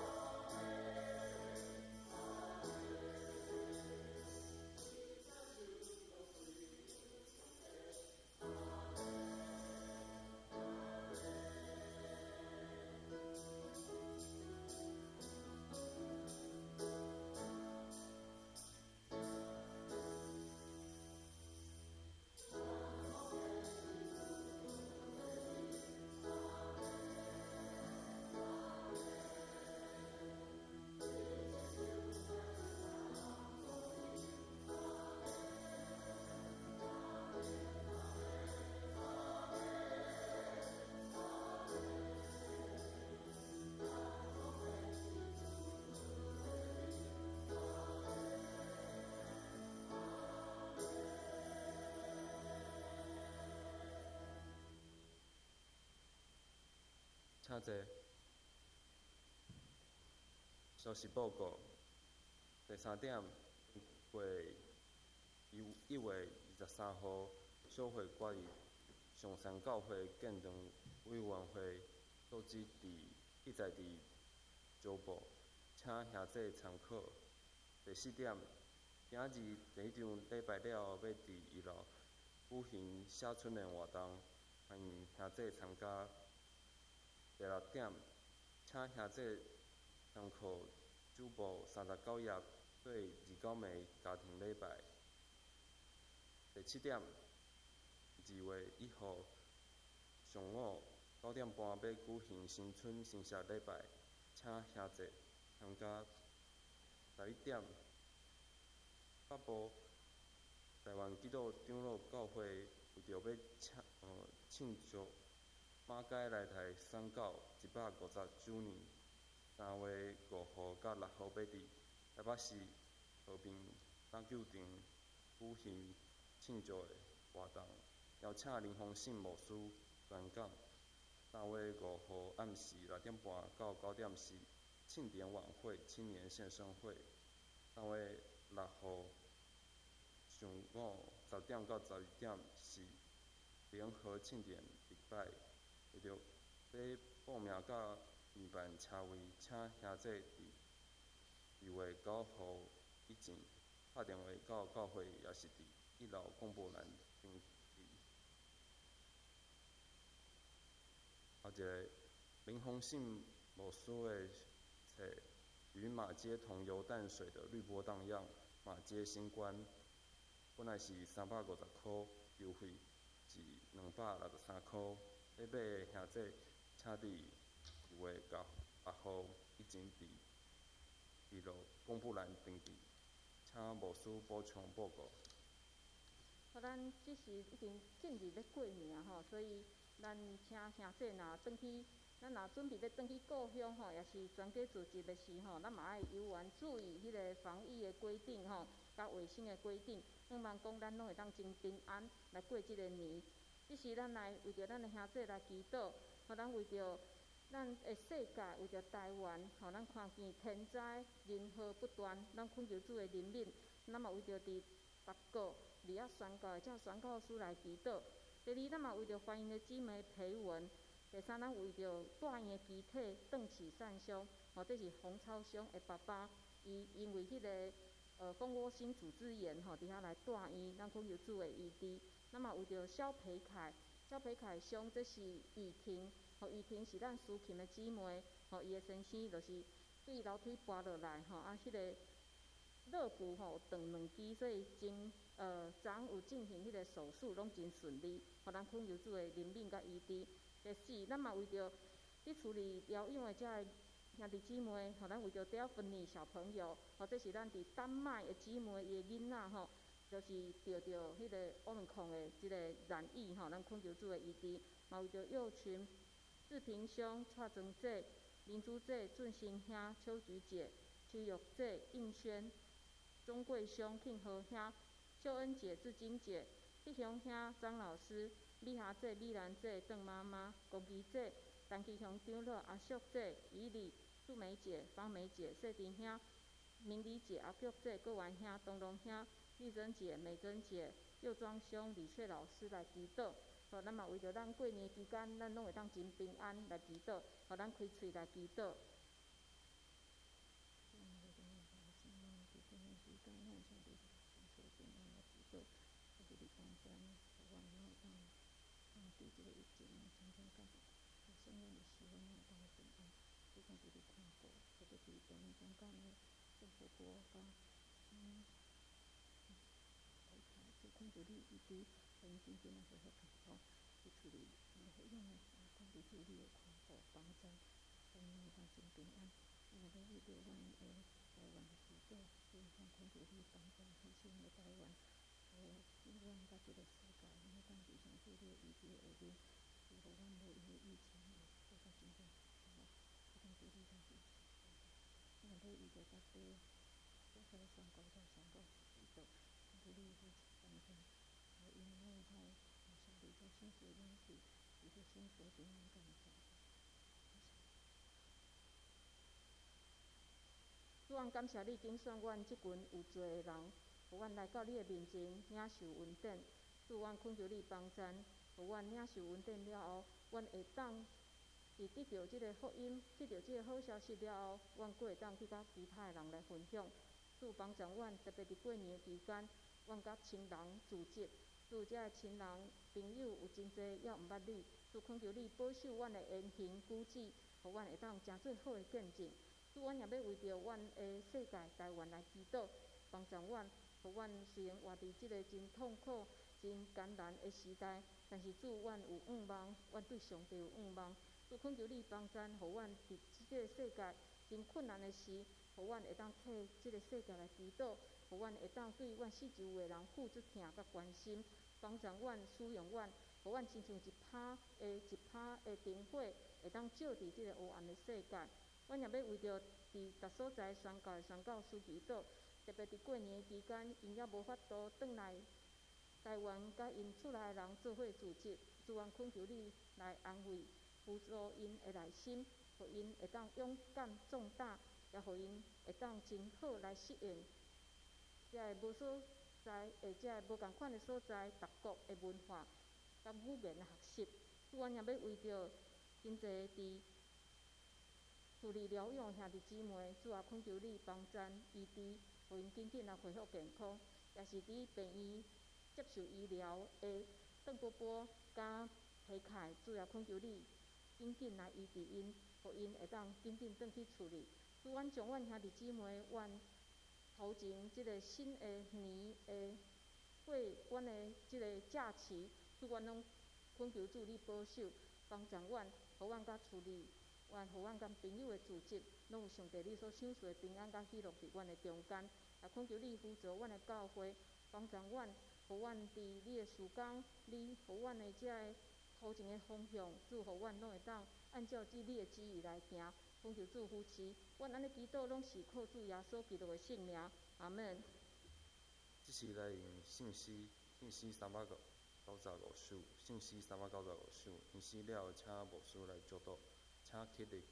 請坐。消息報告。第三點，過1月23號，小會決議上山教會建堂委員會組織佇記載佇周報，請兄弟參考。第四點，今仔日第一場禮拜了後，欲佇一樓舉行寫春聯活動，歡迎兄弟參加。第六點，請兄弟參考主簿39頁對29暝家庭禮拜。第七點，2月1號上午9點半欲舉行新春新社禮拜，請兄弟參加。11點，北部台灣基督長老教會為著欲慶祝馬偕來台宣教150週年，3月5號佮6號欲佇台北市和平籃球場舉行慶祝的活動，邀請林宏信牧師宣講。3月5號暗時6點半到9點是慶典晚會青年獻身會。3月6號上午10點到12點是聯合慶典禮拜。為著欲報名佮預辦車位，請兄弟佇2月9號以前敲電話到教會，抑是佇一樓廣播欄登記。後一个林宏信牧師的冊《與馬偕同遊淡水的綠波盪漾》，馬偕新觀，本來是350箍，優惠是263箍。欲買的兄弟，請佇2月8號以前佇一樓廣播欄登記。請牧師補充報告。好，咱這時已經進入欲過年啊吼，所以咱請兄弟若轉去，咱若準備欲轉去故鄉吼，抑是全家聚集的時吼，咱嘛愛猶原注意彼个防疫的規定吼，佮衛生的規定，向望講咱攏會當真平安來過這个年。這時咱來為著咱的兄弟來祈禱，予咱為著咱的世界，為著台灣，予咱看見天災人禍不斷，咱懇求主的憐憫。咱嘛為著佇別國佇遐宣教的遮宣教師來祈禱。第二，咱嘛為著歡迎的姊妹培文。第三，咱為著住院的肢體鄧啟善兄，吼，這是洪超兄的爸爸，伊因為彼个蜂窩性組織炎，吼，佇遐來住院，咱懇求主的醫治。咱嘛為著蕭培凱，蕭培凱兄，這是雨婷，吼，雨婷是咱蘇琴的姊妹，吼，伊的先生就是對樓梯跋落來，吼，啊，彼个肋骨吼斷兩支，所以真昨昏有進行彼个手術，攏真順利，予咱懇求主的憐憫佮醫治。第四，咱嘛為著佇厝裡療養的遮个兄弟姊妹，予咱為著戴芬妮小朋友，吼，這是咱佇丹麥的姊妹，伊的囡仔吼，就是著彼个 Omicron 的這个染疫吼，咱懇求主的醫治。嘛為著幼群、志平兄、蔡庄姐、明珠姐、俊生兄、秋菊姐、邱玉姐、應軒、鍾貴兄、慶和兄、秀恩姐、志晶姐、碧雄兄、張老師、美霞姐、美蘭姐、鄧媽媽、龚琪姐、陳其雄長老、阿淑姐、以禮、素梅姐、芳梅姐、謝弟兄、明禮姐、阿玉姐、郭元兄、東龍兄、麗珍姐、美珍姐、右莊兄、李翠老師來祈禱。予咱嘛為著咱過年期間，咱攏會當真平安來祈禱，予咱開喙來祈禱。主，阮感謝你揀選阮這群有罪的人，予阮來到你的面前領受恩典。主，阮懇求你幫贊，予阮領受恩典了後，阮會當佇得著這个福音、得著這个好消息了後，阮閣會當去佮其他的人來分享。主幫贊阮，特別佇過年期間，阮佮親人聚集，主遮的親人朋友有真濟猶毋捌你，主懇求你保守阮的言行舉止，予阮會當誠做好的見證。主，阮也欲為著阮的世界台灣來祈禱，幫助阮，予阮雖然活佇這个真痛苦、真艱難的時代，但是主，阮有向望，阮對上帝有向望。主懇求你幫贊，予阮佇這个世界真困難的時，予阮會當替這个世界來祈禱，予阮會當對阮四周圍的人付出疼佮關心，幫助阮，使用阮，予阮親像一拍的一拍的燈火，會當照佇這個黑暗的世界。阮也欲為著佇逐所在宣教的宣教師祈禱，特別佇過年期間，𪜶猶無法度轉來台灣，佮𪜶厝內的人做伙聚集。主，阮懇求你來安慰、輔助𪜶的內心，予𪜶會當勇敢壯膽，也予𪜶會當真好來適應遮个無所在，遮个無仝款的所在，別國的文化佮語言的學習。主，阮也欲為著真濟佇厝裡療養的兄弟姊妹，主啊，懇求你幫贊醫治，予𪜶緊緊來恢復健康。也是佇病院接受醫療的鄧波波佮裴凱，主啊，懇求你緊緊來醫治𪜶，予𪜶會當緊緊轉去厝裡。主，阮將阮兄弟姊妹，阮頭前這个新的年的過阮的這个假期，主，阮攏懇求主你保守，幫助阮，予阮佮厝裡。願予阮佮朋友的聚集，攏有上帝你所賞賜的平安佮喜樂佇阮的中間。也恳求你扶助阮的教會，幫助阮，予阮佇你的事工，你予阮的這个途程的方向，主予阮攏會當按照這你的旨意來行。懇求主扶持，阮按呢祈禱攏是靠主耶穌基督的聖名，阿門。這時來用聖詩，聖詩395首，聖詩395首。獻詩了後，請牧師來祝禱，請起立。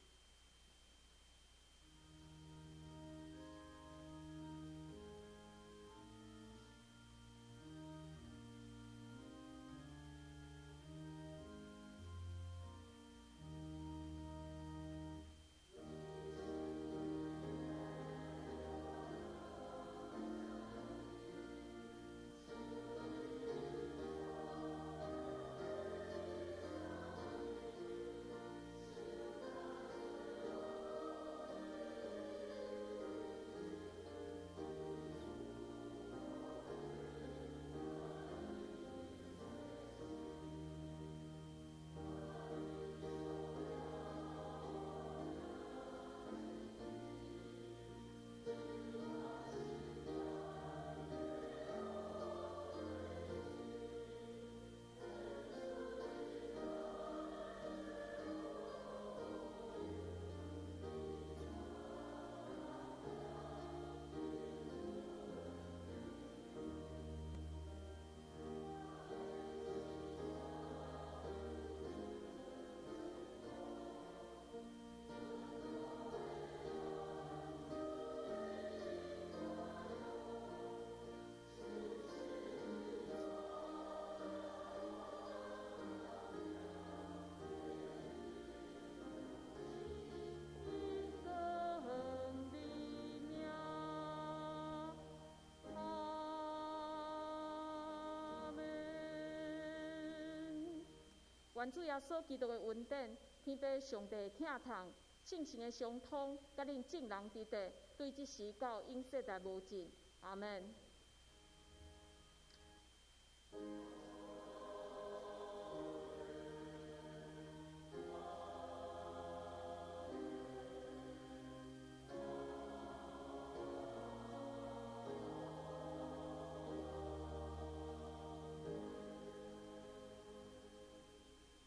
願主耶穌基督的恩典、天父上帝的疼痛、聖神的相通，佮恁眾人佇佇，對這時到永世代無盡。阿門。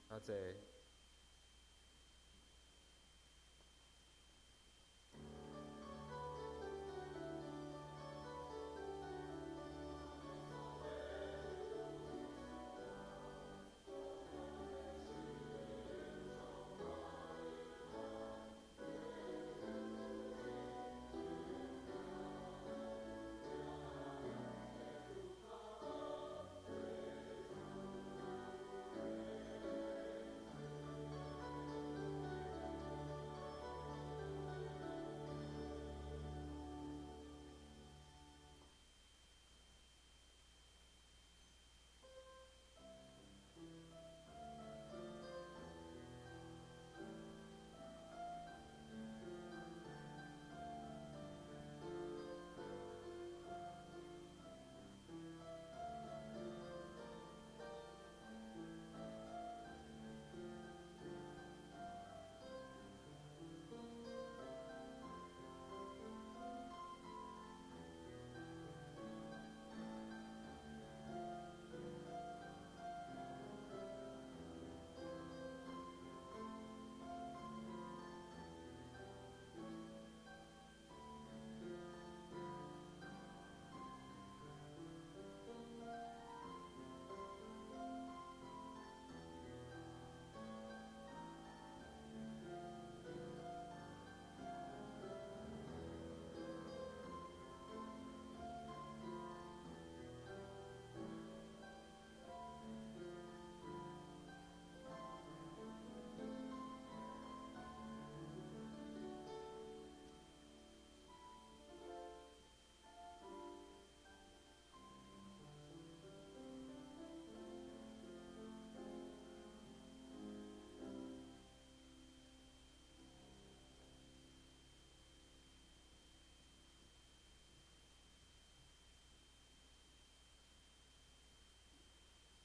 阿姐。